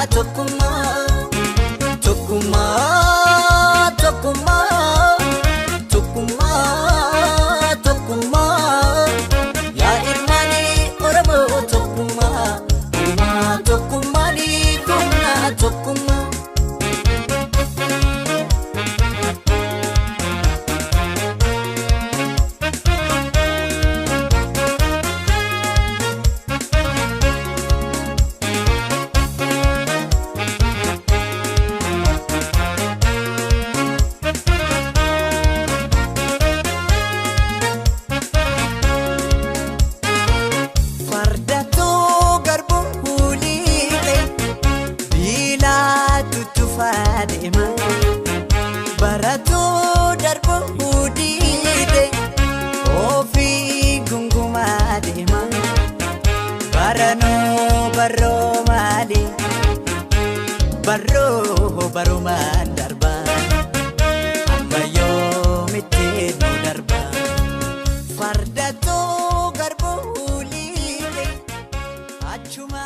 Tokkummaa, tokkummaa, tokkummaa, tokkummaa, tokkummaa. Yaa ilmaanii Oromoo tokkummaa, uumaa tokkummaanii humna tokkummaa. Fardatoo garbuu huliiqe biilaatu tufaa deema. Baratoo darbuu diide ofii gungumaa deema. Baranoo barroo maali barroo barumaan darba amma yoomitti nu darba. Fardatoo garbuu huliiqe achuma.